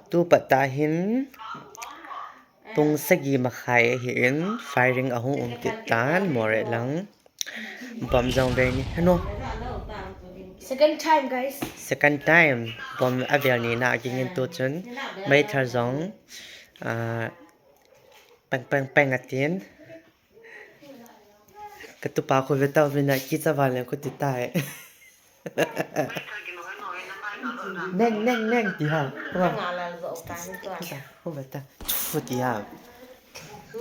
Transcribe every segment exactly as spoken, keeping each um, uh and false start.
Tu pat ta hin pung sagi makhai ahin firing ahung um kit tan Moreh lang. Bom jong vei ni. Heno. Second time, guys. Second time. Bom avel ni na kigin tu chun. Meithal jong. Ah, peng, peng, peng atin. Katupa khu ve tau vin a kicha vale khu ti tai. Neng, neng, neng ti ha. Nga la zo ka ni to. Khu ve ta. Thu ti ha.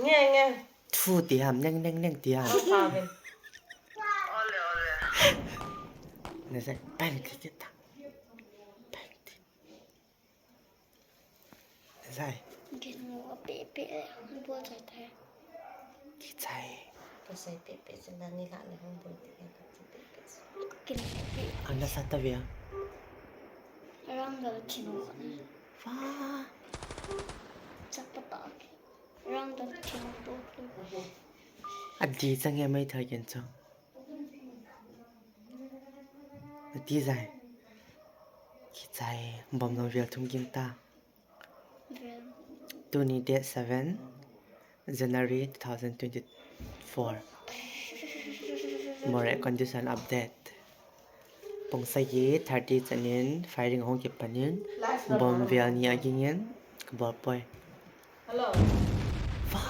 Nge, nge. Thu ti ha. Neng, neng, neng ti ha. Ka ve. Ne se peng ti ta. Peng ti. Zai. Gin mo pe pe, bol chai thai. Kichai. Ka sai pe pe, sen na ni la le hong bol pe, ka chi pe pe. Gin mo pe. Ana sa ta via. Rang da chin mo. Fa. Chak pa ta. Rang da chin mo. Adi chang ya mai thai ken chang. Nati zai. Kichai, bom jong vel thum gin ta. Vel. Tuni date seven January two thousand twenty-four. Moreh condition update. Pung sagi thirty chanin firing ahung kipanin bom vel ni agingin kabol poi. Hello. Fa.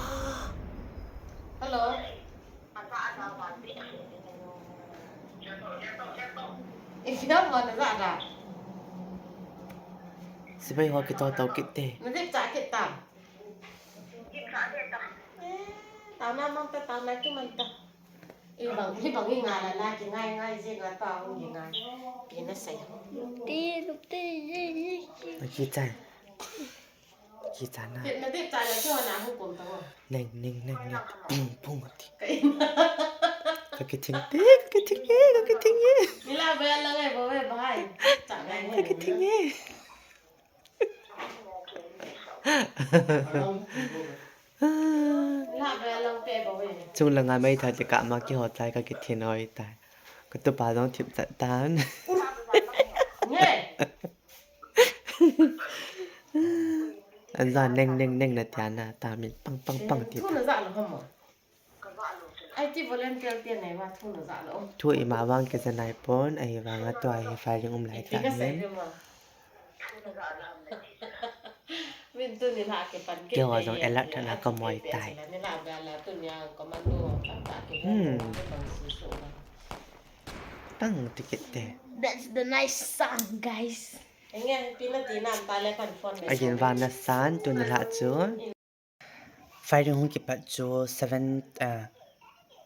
Hello. If you don't want to that. Sipai ho kito tau kit te. Na dip cha kit ta. Eh, tau na mang ta, tau na ki man ta. Ibang, ibang inga la la ki ngai ngai je nga ta hung ki ngai. Pi na sai. Ti lup ti. Na ki chai. Kicha na. Neng, neng, neng, neng. Pung, pung ati. Ka kithing te, ka kithing e, ka kithing e. Nila ba lang e, bo e, bahai. Ka kithing e. Nila ba lang pe, bo e. Chung langa mai tha te ka ma kihot lai ka kithing oi tai. Katupa jong thip chat tan. Nge. An ja neng neng neng na tia na ta min pang pang pang ti. Thu na ja lo hamo. I T volunteer tia nei ma thu na ja lo. Thu ima vang ke ja nai pon, ahivang a tua hi firing um lai ta ni. Min tu ni la ke pan ke. Ke ho jong alert na ka moi tai. Ni la ba la tu ni ang commando ta ta ke. Hmm. Pang ticket te. That's the nice song, guys. Agin vana san tuni la chu. Firing hung kipat chu seven, ah,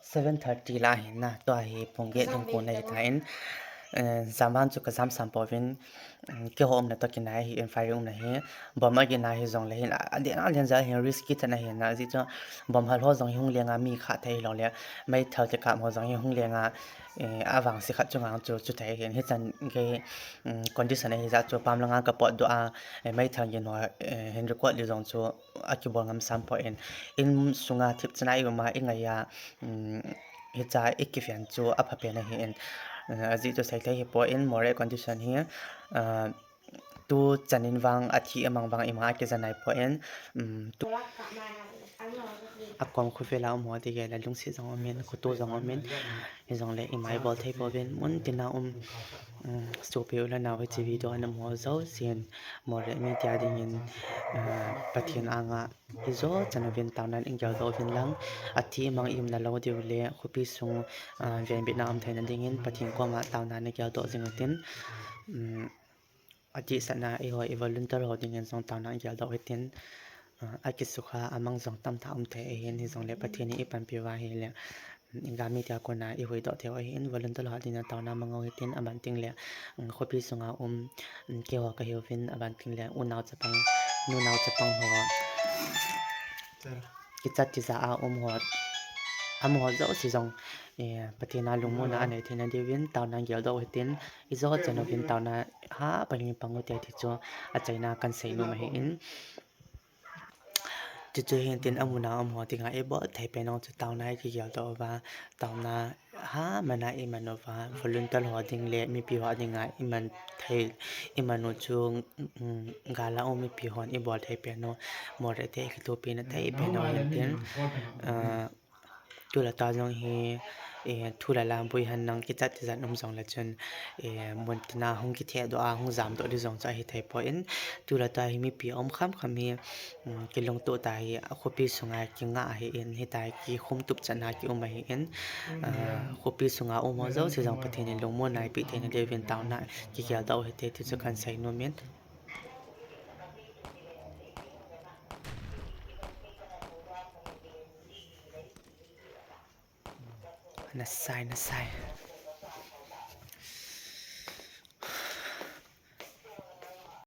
seven thirty la hin na. Tua hi pung get ding kon ahi ta in. Eh, jam vang chu ka jam sam pouvin. Um, keiho umna toh kinai ahin firing umna hi. Bom agin na hijongle hin, a, a, den a den ja hin risky tah ahin na. Ajeh chu bom hal ho jong hi hung lenga mi kha thei hilou le. Meithal te kap ho jong hi hung lenga, eh, avangse khat chunga chu chu thei hin. Hichan gei, um, condition ahi jeh chu pam langa ka potdoh a, eh, meithal gin ho, eh, hin record le jong chu akibol ngam sam poi. In sunga thip chana i um a i ngai a, um, hicha i kiven chu apha pen ahin. Eh, ajeh chu seithei hi poi Moreh condition hi, ah, tu chanin vang athi amang vang ima akija nai poi. Um, tu akom khovel a um ho ti gel a lungset jong um in, khoto jong um in, hijongle ima ibol thei pouvin, mun tina um, um, sopi u le nao hiche video a nam ho jousen, Moreh mi tia dingin, ah, Pathen anga ijo chan uvin taona in geldoh uvin lang, athi amang i umna lou diu le, khopi sung, ah, venbitna um theina dingin Pathen koma taona na geldoh jing utin, um, adehsetna eiho i volunteer ho dingin jong taona geldoh hitin, ah, akisukha amang jong tamtah um thei ahin, hijongle Pathen in i panpi uva ahile, um, Inga mi tia kona i huhdoh thei u ahin, volunteer ho dingin taona mang u hitin, aban tengle, um, khopi sunga um, um, keiho kahiuvin, aban tengle unao chapang, nunao chapang ho, kichat tija a um ho, amaho jouse jong, eh, Pathen a lungmonna anei theina diuvin taona geldoh u hitin, ijo chan uvin taona ha pang in pang u hite ti chu achaina kan seinom ahin. Chuchu hitin amun a um ho dinga ibol thei pen u chu taona i kigeldoh uva, taona Ha, mana iman uva, volunteer ho ding le mipi ho dinga iman thei, iman u chu, um, gal a um mipi hon ibol thei pen u, Moreh te ikithopi na thei pen u hin tin, ah, tulai ta jong hi, eh, thu le la boihan lang kichat tijat um jongle chun, eh, muntina hung kithehdoh a, hung jamdoh di jong chu ahithei poi in, tulai ta hi mipi um khamkham hi, um, kilungtoh ta hi, khopi sunga kinga ahin, hitia hi kikhum tup chan a kium ahin, ah, khopi sunga um ho jouse jong Pathen in lungmonna eipeh theina diuvin taona kigeldoh u hite ti chu kahin seinom in. Nasai, nasai.